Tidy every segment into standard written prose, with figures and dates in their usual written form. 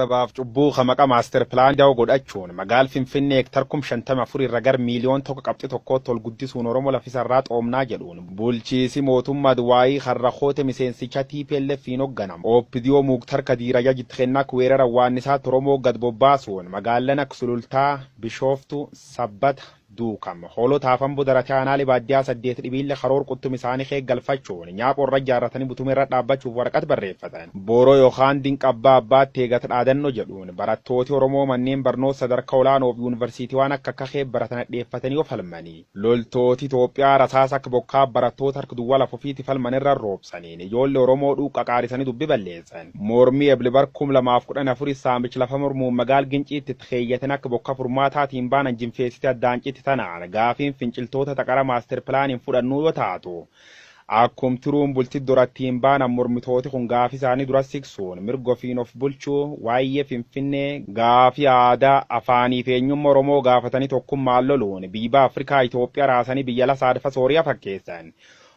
dabaaf cubbuu ka maqa master plan da'oo godhachuun magaal Finfinnee hektar 54,000 irra gar miiliyoon 1.1tti ol guddisuun Oromoo lafisarraa xoomnaa jedhuun bulchiisi mootummaa Duwaayii harrakoote miseensicha TPLF hin hoogganam. OPDO Muktar Kadiir ajajitti kennaa weerara waannisaatti Oromoo gad bobbaasuun magaalaan akka Sulultaa, Bishooftuu, Sabbata, Duukam, Hoolotaaf Amboo daratee aanaalee baadiyyaa saddeet dhibiille karoor quttum isaanii kee galfachuun nyaapha irra ijaarratanii butume irra dhaabbachuuf waraqat barreeffatan. Booroo yookaan dinqabbaa abbaatti eegata dhaadannoo jedhuun barattooti Oromoo manneen barnoota sadarkaa olaanoo fi yuunivarsiitii waan akka akka kee baratan dhiyyeeffatanii of falmanii. Loltooti Itoophiyaa rasaasa akka bokkaa barattoota harka duwwaa lafa ofiitti falman irra roobsaniin ijoollee Oromoo dhuuqa qaarisanii dubbi balleessan. Mormii Ebli bar 2014 saamicha lafa mormuun magaal Ginciitti itti keeyyatan akka bokka furmaataatiin baanan jinfeessite addaan citti tanaan gaafiin finciltoota taqara master planiin fudhannuu yoo taatu. Akkum tiruun bulti durattiin baanan mormitooti kun gaafii isaanii dura siksuun mirga ofiin of bulchuu, waa'ee Finfinnee, gaafii aadaa, afaanii fi eenyummaa Oromoo gaafatanii tokkummaan loluun biyya Afrikaa Itoophiyaa raasanii biyya lasaadfa Sooriyaa fakkeessan.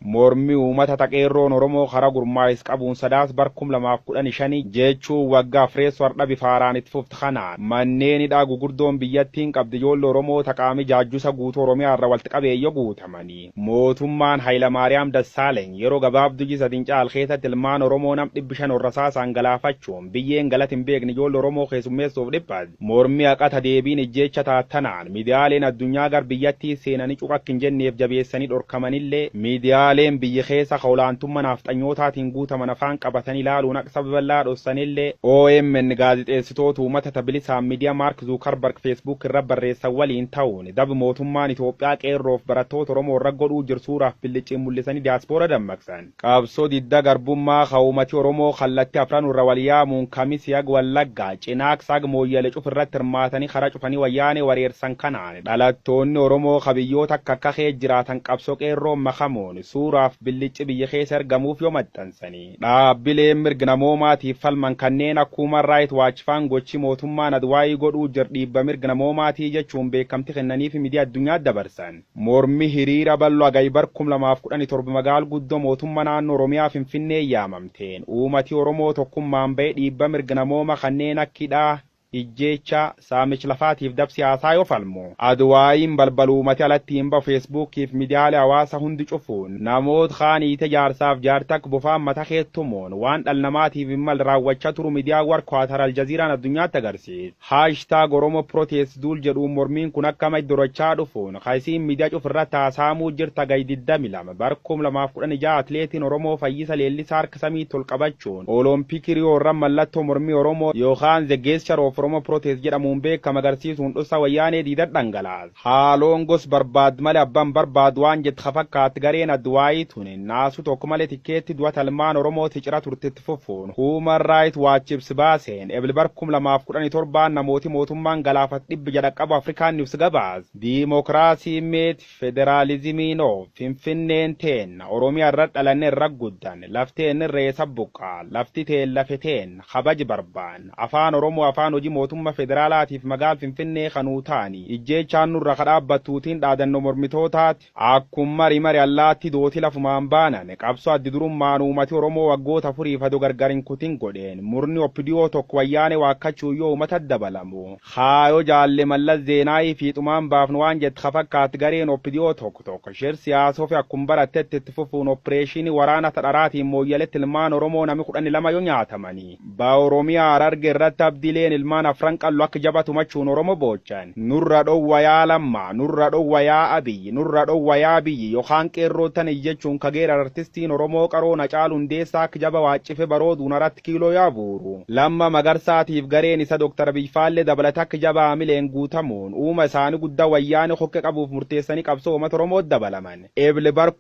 Mormii uummata taqeerroon Oromoo karaa gurmaa'is qabuun Sadaas bar 2015 jechuun waggaa afreessoo har'a bifa haaraan itti fufte kanaan manneen hidhaa gugurdoon biyyattiin qabdi ijoollee Oromoo taqaamii jaajjusa guutuu Oromiyaa irra walitti qabeeyyoo guutamanii. Mootummaan Hayilamaariyaam Dassaaleeny yeroo gabaabduu ji'a 3 caal keessatti ilmaan Oromoo nam 500 horrasaasaan galaafachuun biyyeen galata hin beekne ijoollee Oromoo keessummeessuuf dhiphate. Mormii haqata deebiin ijjeecha taattanaan miidiyaaleen addunyaa gar biyyattii seenanii cuqakki hin jenneef jabeessanii dhorkamanillee, miidiyaaleen biyya keessa ka olaantummaa naafxanyootaatiin guutaman afaan qabatanii ilaaluun akka saba bal'aa dhossanillee, OMN gaazexeessitoota uummata tabilisaan miidiyaa Maark Zuukarbarg Facebook irra barreessan waliin ta'uun daba mootummaan Itoophiyaa qeerroof barattoota Oromoo irra godhuu jiru suuraaf billicciin mul'isanii diyaaspoora dammaqsan. Qabsoo didda garbummaa ka uummati Oromoo kallattii afran irra wal yaamuun Kamisi ag Wallaggaa, Cinaaqsa ag Mooyyale cuf irratti hirmaatanii karaa cufanii wayyaanee wareersan kanaan dhalattoonni Oromoo ka biyyoota akka akka kee jiraatan qabsoo qeerroon makamuun suuraaf billicci biyya keessa ergamuuf yoo maxxansanii. Dhaabbileen mirga namoomaatiif falman kanneen akka Human Rights Watch faan gochi mootummaan Adwaayii godhuu jir dhiibba mirga namoomaatii jechuun beekamti kennaniif miidiyaa addunyaa dabarsan. Mormi hiriira bal'oo Hagayya bar 2017 magaal guddoo mootummaa naannoo Oromiyaa Finfinnee yaamamteen uummati Oromoo tokkummaan ba'ee dhiibba mirga namooma kanneen akka hidhaa, ijjeecha, saamicha lafaatiif dab siyaasaa yoo falmu. Adwaayiin balbal uummati alatti hin bahu Feesbuukiif miidiyaalee hawaasa hundi cufuun namoota kaan hiite jaarsaaf jaartii akka bofaan mata keettumuun waan dhala namaatiif hin mal raawwachaa turu miidiyaa warra Kwaatar Aljaziiraan addunyaatti agarsiise. #OromoProtest duul jedhuun mormiin kun akka madda dhufuun kaisiin miidiyaa cuf irratti haasaamuu jirta. Gay 22 bar 2016 atileetiin Oromoo Fayyisa Leellisaa harka samiitti ol qabachuun Olompikii Riyoo irra mallattoo mormii Oromoo yookaan The Gesture of Oromo Protest jedhamuun beekama agarsiisuun dhufsa wayyaanee diida dhangalaas. Haaloon gos barbaad malee abbaan barbaadu waan jette fakkaatti gareen Adwaayii tuni naasuu tokko malee tikkeetti du'a talmaan Oromoo cira turtetti fufuun Human Rights Watch ibsi baaseen Ebli bar 2017 namooti mootummaan galaafat 600 qabu Afrikaan News gabaas. Diimokiraasii meet, federaalizimii noo, Finfinneen teen, Oromiyaa irra dhalanne irra guddan, lafteen irreessa buqqaa, lafti teen lafe teen, kabaji barbaan, afaan Oromoo afaan hojii mootummaa federaalaatiif magaal Finfinnee kanuu ta'ani ijjeechaan nurra kadhaabbattuutiin dhaadannoo mormitootaati. Akkuma mari mari allaatti dooti lafumaan baanan qabsoo addi durummaan uummati Oromoo waggoota 4f ado gargar hin kutin godheen murni OPDO tokko wayyaanee waakkachuu yoo uummata dabalamu. Haayoo jaalle Mallas Zeenaayii fiixumaan baafnu waan jette fakkaatti gareen OPDO tokko tokko shir siyaasoo fi akkuma barattetti itti fufuun opereeshinii waraana tadharaatiin Mooyyaletti ilmaan Oromoo nami 12 yoo nyaatamanii. Ba Oromiyaa Hararge irratti abdiileen ilmaan afran qallu akka jabatu machuun Oromoo boochan. Nurra dhowwa yaa Lammaa, nurra dhowwa yaa Abiyyi, nurra dhowwa yaa biyyi yookaan qeerroo tan jechuun kageera artistiin Oromoo qaroo Hacaaluu Hundeessaa akka jaba waaccife barooduun Aratti Kiiloo yaa buuru. Lamma Magarsaatiif gareen isa Dr. Abiy Faallee dabalata akka jabaa hamileen guutamuun uuma isaanii guddaa wayyaanee hokke qabuuf murteessanii qabsoo uummata Oromoo dabalaman. Eebile bar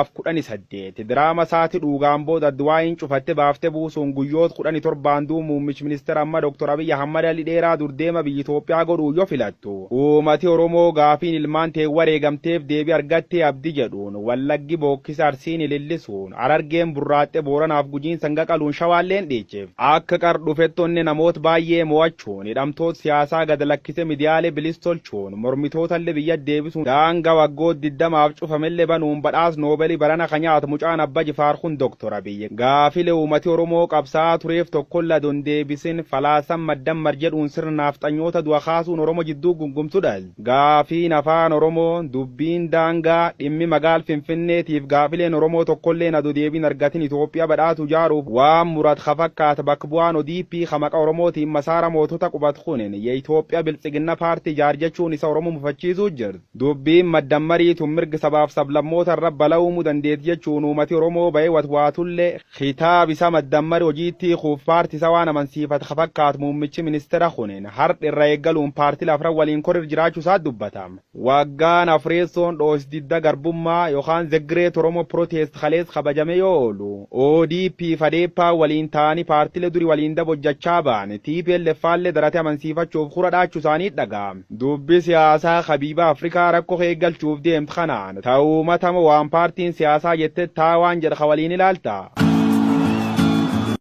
2018 diraama isaati dhugaan booda Adwaayin cufatte baaftee buusuun guyyoota 17n duub muummichi ministeera amma Dr. Abiy Ahmad Ahmad Ali Dheeraa durdeema biyya Itoophiyaa godhuu yoo filattu, uummati Oromoo gaafiin ilmaan ta'e wareegamteef deebii argattee abdii jedhuun Wallaggi bookkisa, Arsiin ilillisuun, Harargeen burraaxxe, Booranaaf Gujiin sanga qaluun, Shawaalleen dhiichif. Akka qar dhufettonni namoota baay'ee mo'achuun, hidhamtoota siyaasaa gad lakkise, miidiyaalee bilis tolchuun, mormitootallee biyya deebisuun, daangaa waggoota 20f cufamellee banuun badhaas Noobelii barana ka nyaatu mucaan Abba Jifaar kun Doktor Abiyyi. Gaafilee uummati Oromoo qabsaa'aa tureef tokkolla don deebisin falaasan maddammar jedhuun sirna naafxanyoota du'a kaasuun Oromoo jidduu gungumtu dhal. Gaafiin afaan Oromoo, dubbiin daangaa, dhimmi magaal Finfinneetiif gaafileen Oromoo tokkollee adu deebiin argatin Itoophiyaa badhaatu ijaaruuf waan murat ka fakkaata bakka bu'aan ODP ka maqa Oromootiin masaara mootota qubat kunin የኢትዮጵያ ብልጽግና paartii ijaar jechuun isa Oromoo mufachiisuu jirti. Dubbiin maddammarii tun mirga sabaaf sablammoota irra balaa uumuu dandeetti jechuun uummati Oromoo bahee watwaatullee, kitaab isa maddammari hojiitti hiikuuf paartii isa waan amansiifate ka fakkaatu muummichi ministeera kunin har'a irra eeggaluun paartii afran waliin korir jiraachuu isaa dubbatama. Waggaan afreessoon dhoos didda garbummaa yookaan The Great Oromo Protest kalees kabajame yoo oolu, ODP fadeeppaa waliin ta'anii paartilee durii waliin daba hojjechaa ba'an TPLF faallee darate amansiifachuuf kura dhaachuu isaanii dhaga'ame. Dubbi siyaasaa Habiiba Afrikaa rakkoo eeggalchuuf deemtu kanaan ta'uu matama waan paartiin siyaasaa jette taa waan jedha waliin ilaalta.